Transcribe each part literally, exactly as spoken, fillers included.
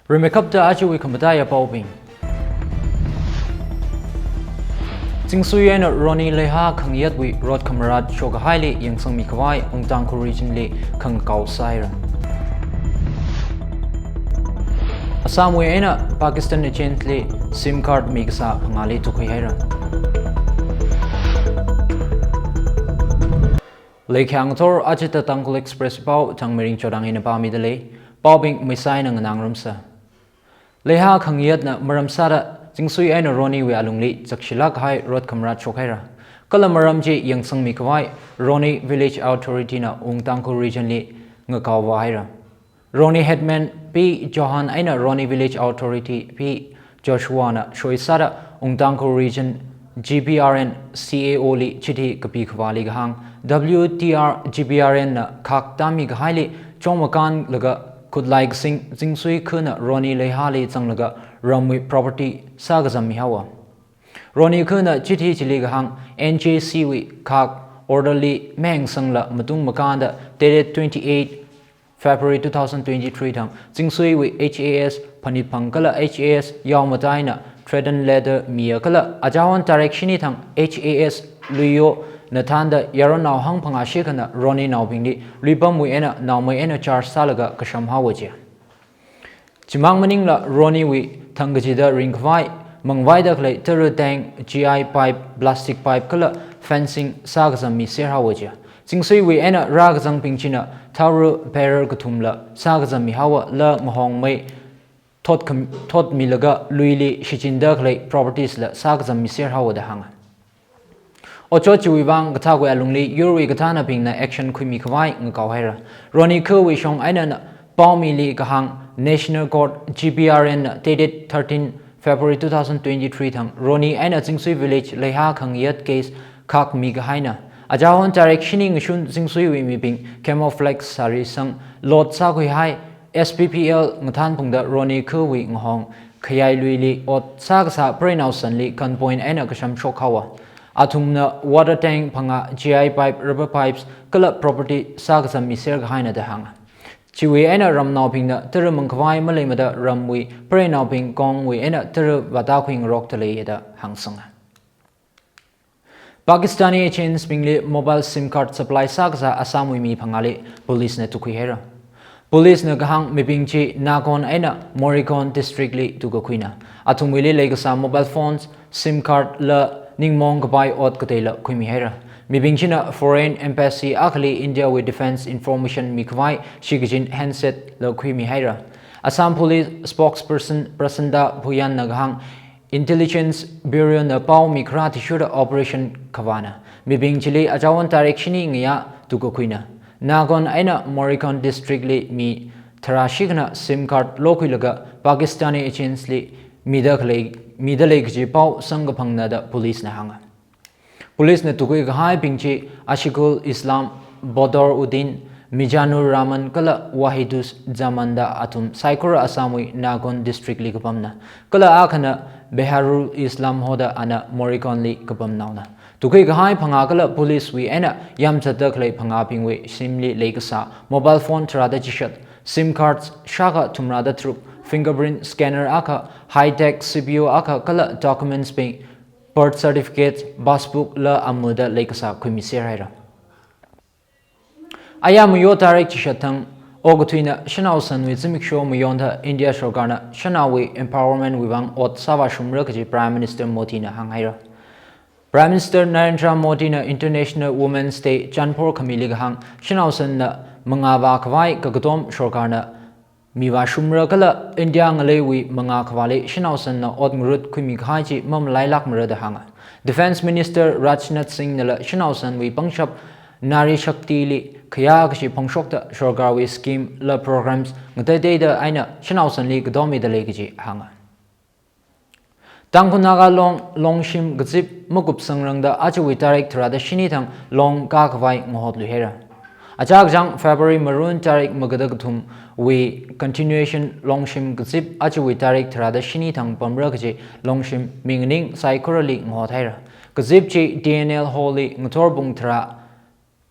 Rimeikapta ajawui khamataiya paobing. Chingsui eina Ronnie Leihakhangyatwui rot khamarat shokahaili yangsangmi khavai Ungtangkhul region li khangakao sāhaira. Assam wui eina Pakistan agent li SIM card mikasā phangāli tukhuihaira. Leikhang thor ajita Tangkhul Express pao Thangmeiring Chodang eina pāmida lei, paobing Meisai eina nganāngarumsa. Leihakhangyatna maram sāda Chingsui eina Ronnie wui alungli chakshilāk kahai rot khamarat shokhaira. Kala maram chi yangsangmi khavai Ronnie Village Authority na Ungtangkhul region li ngakaovāhaira. Ronnie Headman P Johan eina Ronnie Village Authority P Joshua na soi sāda Ungtangkhul region G B R N C A O li chithi kapi khavāli kahāng, W T R G B R N na khak tāmi kahaili chongmakānlaga khutlai kasing Chingsui khana Ronnie Leihali zanglaga ramwui property sākazammi haowa. Ronnie khana chithi chili kahāng, N J C wui khak order li mayangsangla matung makānda dated twenty-eight February two thousand twenty-three thang Chingsuiwui H A S Phanitphang kala H A S Yaomataina threaten letter miya kala ajahon tarik shini thang H A S Luiyo na thānda yaronnao hangphangā shikhana Ronnie naobingli luipamwui eina naomei eina charge sālaga kasham haowa jiya. Chimang maningla Ronnie wui thangkachida ringkhavai mangvaida khalei tara tank, G I pipe, plastic pipe kala fencing sākazammi serhaowa jiya. Chingsuiwui eina rākazangbing china tharu barrel kathumla sākazammi haowa, la ngahongmei thot kham-, thotmilaga luili shichinda khalei properties la sākazammi serhaowa da hānga. Otshot chiwui vang kathākwui alungli yurwui kathānabingna action khuimi khavai ngakaohaira. Ronnie khawui shong einana paomili kahāng National Court G B R N na dated thirteen February two thousand twenty-three thang Ronnie eina Chingsui Village Leihakhangyat case khakmi kahaina. Ajahon tarik shini ngashun Chingsuiwui mibing camouflage sari sang load sākhuihai S P P L ngathanphungda Ronnie khawui ngahong khayai luili ot sākasā preinao sanli gunpoint eina kasham shok haowa. Athumna water tank phangā, G I pipe, rubber pipes kala property sākazammi serkahaina da hānga. Chiwui eina ramnaobingna tara mangkhavai maleimada ramwui preinaobing kongwui eina tara vātākhuingarokta leiya da hāngsanga. Pakistani agents bingli mobile SIM card supply sākasā Assamwui mi phangāli police na tukhuihaira. Police na kahāng mibing chi Nagaon eina Morigaon district li tukakhuina. Athumwuili leikasā mobile phones, SIM card la ningmaong kapai ot kateila khuimihaira. Mibing china foreign embassy akhali India wui defense information mikhavai shikachin handset la khuimihaira. Assam Police spokesperson Prasanta Bhuyan na kahāng, Intelligence Bureau na paomi khara athishurda operation khavāna. Mibing chili ajahon tarik shini ngayā tukakhuina. Nagaon eina Morigaon district li mi tharā shikhana SIM card lokhuilaga Pakistani agents li mida khalei, mida lei kaji pao samkaphangna da police na hānga. Police na tukhui kahaibing chi Ashikul Islam, Bodor Uddin, Mijanur Rahman kala Wahidus Zaman da athum saikora Assamwui Nagaon district li kapamna. Kala akhana Beharul Islam hoda ana Morigaon li kapamnaona. Tukhui kahai phangā kala police wui eina yamzatda khalei phangābingwui shimli leikasā mobile phone tharāda chishat, SIM cards shākha thumrāda tharuk, fingerprint scanner akha, high-tech C P U akha kala documents bing birth certificate, passbook la amada leikasā khuimiserhaira. Aya mayo tarik chishat thang, okathuina shanao sanwui zimiksho mayonda India sorkarna shanaowui empowerment wui vang ot sāvāshumra kaji Prime Minister Modi na hānghaira. Prime Minister Narendra Modi na International Women's Day chanphor khamili kahāng, shanao sanna mangā vākhavai kakatom sorkarna mivāshumra kala India ngaleiwui mangā khavāli shanao sanna ot ngarut khuimi kahai chi mamalailākmara da hānga. Defense Minister Rajnath Singh nala shanao sanwui pangshap Nari Shakti li khayā kashi phongshokta sorkarwui scheme la programs ngateiteida eina shanao sanli katomida lei kaji hānga. Tangkhul Naga Long, Longshim kazip makup sangrangda ajawui tarik tharāda shini thang Long kākhavai ngahotluihaira. Achākachāng February marun tarik magada kathumwui continuation Longshim kazip ajawui tarik tharāda shini thang pamra kaji Longshim mi nganing saikorali ngahothaira. Kazip chi D N L Hall li ngathor pung tharā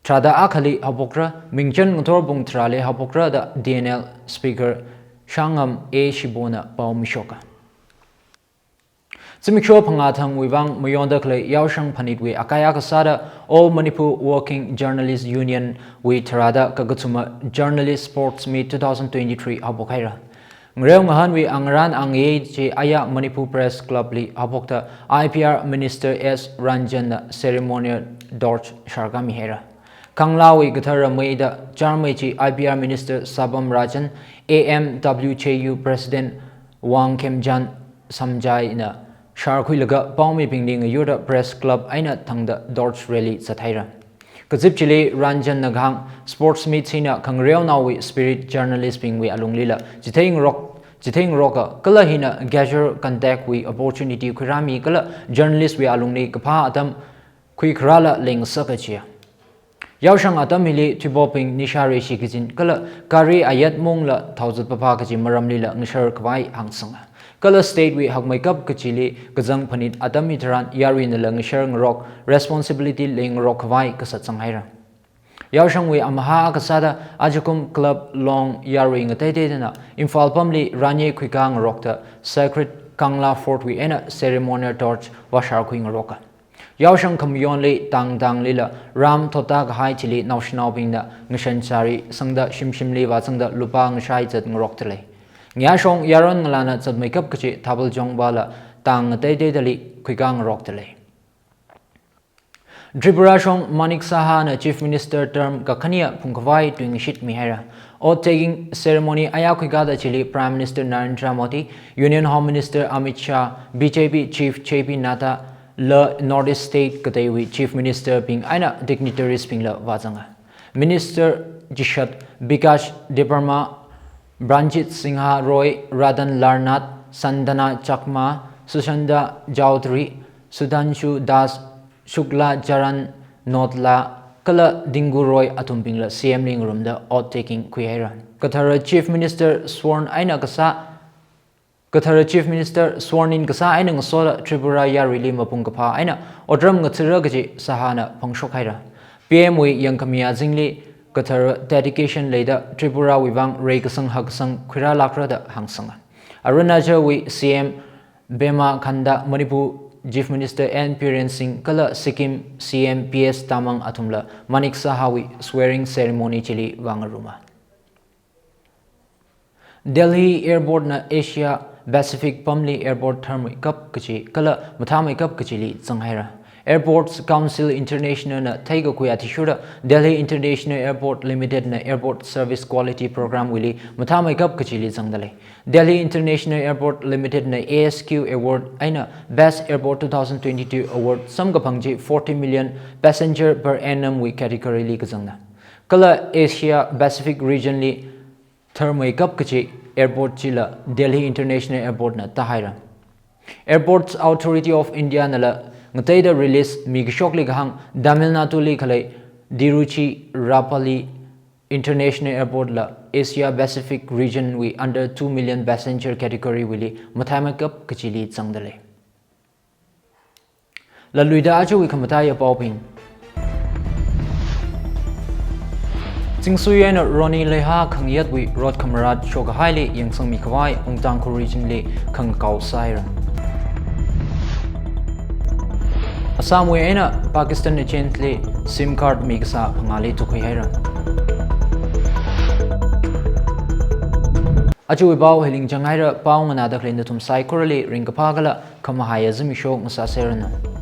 tharāda akhali haophokra, mingchan ngathor pung tharāli haophokra da D N L Speaker Shangam A Shibona pao mishoka. Zimiksho phangā thangwui vang mayonda khalei yaoshang phanitwui akaya kasāda All Manipur Working Journalist Union wui tharāda kakathuma Journalist Sports Meet two thousand twenty-three haophok haira. Ngareo ngahānwui angarān angayei chi aya Manipur Press Club li haophokta I P R Minister S Ranjan na ceremonial torch sharkami haira. Kanglawui kathara meida charmei chi I P R Minister Sabam Ranjan, A M W J U President Wangkhemjan Samjai na sharkhuilaga paomibingli ngayurda Press Club eina thangda torch rally zathaira. Kazip chili Ranjan na kahāng sports meet hina khangareonaowui spirit journalist bingwui alunglila chitheingarok, chitheingaroka kala hina casual contact wui opportunity khuirāmi kala journalist wui alungli kaphā atam khuikharāla lengsaka chiya. Yaoshang atam hili thuipokbing nisha reishi kachin kala gari ayat mungla thaozat papā kachi maramlila ngashar khavai hāngsanga. Kala state wui hakmeikap kachili kazang phanit atam hitharan yaruinala ngashar ngarok responsibility leingarok khavai kasat sanghaira. Yaoshangwui amahā kasāda ajakum club long yarui ngateiteidana Imphal pamli ranye khuika ngarokta Sacred Kangla Fort wui eina ceremonial torch vāsharkhui ngaroka. Yaoshang khamayonli tangtanglila ram thotda kahai chili naoshinaobingna ngashan sari sangda shimshimli vāzangda lupā ngashai zat ngarokdalei. Ngayāshong yaron ngalāna zatmeikap kachi Thabal Jongba la tang ngateiteidali khuika ngarokdalei. Tripura shong Manik Saha na Chief Minister term kakhane phungkhavai tuingashitmi haira. Oath taking ceremony aya khuikada chili Prime Minister Narendra Modi, Union Home Minister Amit Shah, B J P Chief J P Nadda, la North East State kateiwui Chief Minister bing eina dignitaries bingla vāzanga. Minister chishat Bikash Debbarma, Pranjit Singha Roy, Ratanlal Nath, Santana Chakma, Sushanta Chowdhury, Sudhanshu Das, Shukla Charan Notla, kala Dingu Roy athumbingla C M li ngarumda oath taking khuihaira. Kathara Chief Minister sworn eina kasā, kathara Chief Minister sworn in kasā eina ngasoda Tripura yaruili mapung kaphā eina otram ngathara kachi Saha na phongshok haira. P M wui yangkhami azingli kathara dedication leida Tripura wui vang reikasang hakkasang khuirālākra da hāngsanga. Arunachal wui C M Pema Khandu, Manipur Chief Minister N Biren Singh kala Sikkim C M P S Tamang athumla Manik Saha wui swearing ceremony chili vāngaruma. Delhi Airport na Asia Pacific pamli airport tharmeikap kachi kala mathāmeikap kachili zanghaira. Airports Council International na theikakhui athishurda Delhi International Airport Limited na Airport Service Quality Program wuili mathāmeikap kachili zangdalei. Delhi International Airport Limited na A S Q Award eina Best Airport two thousand twenty-two Award samkaphang chi forty million passenger per annum wui category li kazangna. Kala Asia Pacific region li tharmeikap kachi airport chila Delhi International Airport na tāhaira. Airports Authority of India nala ngateida release mikashokli kahāng Tamil Nadu li khalei Tiruchirappalli International Airport la Asia Pacific region wui under two million passenger category wuili mathāmeikap kachili zangdalei. Laluida ajawui khamataiya paobing. Zingsui eina Roni leiha khangayatwui rot khamarat shokahaili yangsangmi khavai Ungtangkhu region li khangakao sāhaira. Assam wui eina Pakistan agent li sim card mikasā phangāli tukhuihaira. Ajawui pao hiling changhaira, pao nganāda khalei nathum saikorali ringkaphā kala khamahaiya zimiksho ngasāseranu.